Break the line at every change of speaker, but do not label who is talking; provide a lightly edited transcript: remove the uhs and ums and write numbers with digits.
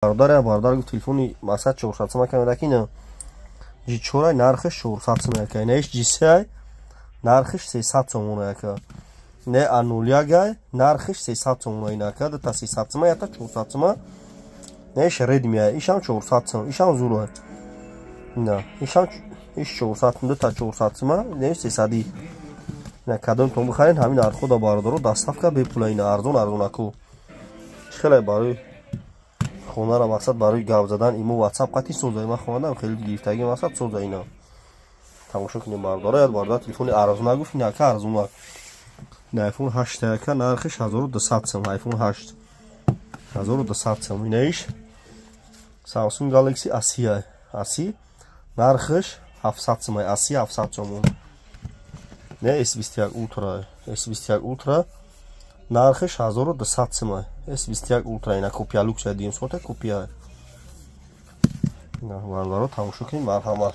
Бародар, бародар гуфт, телефони масад 400 сум ака медаки. Ина G4, нархиш 400 сум ака. Ина иш G3, нархиш 300 сомон ака. Не А01, нархиш 300 сомон ина ака, дута 300 сума, ята 400 сума. Не иш Redmi, ишам 400 сум, ишам зур. Ина ишам иш 400 сум, дута 400 сума, не иш 300. Ина кадомтон бихарен, ҳамин нархо да, бародаро, доставка бепула. Ина арзон, арзонаку. Чӣ хеле барои хонара, мақсад, барои гап задан, имо, WhatsApp қати соза. Ман хонадам хеле гирифтаги, мақсад, соза. Ина тамошо кунем, бародаро. Яд бародар телефони арзона гуфт, ина ака, арзона. Ина iPhone 8 ака, нархиш 1200 сум, iPhone 8 1200 сум. Ина иш Samsung Galaxy A30, A30 нархиш 700 сум, A30 700 сомон. Не S21 Ultra, S21 Ultra нархиш 1200 сум, S21 Ultra. Ина копия люкс, дим сота копия. Ина бародаро, тамошо кунем, марҳамат.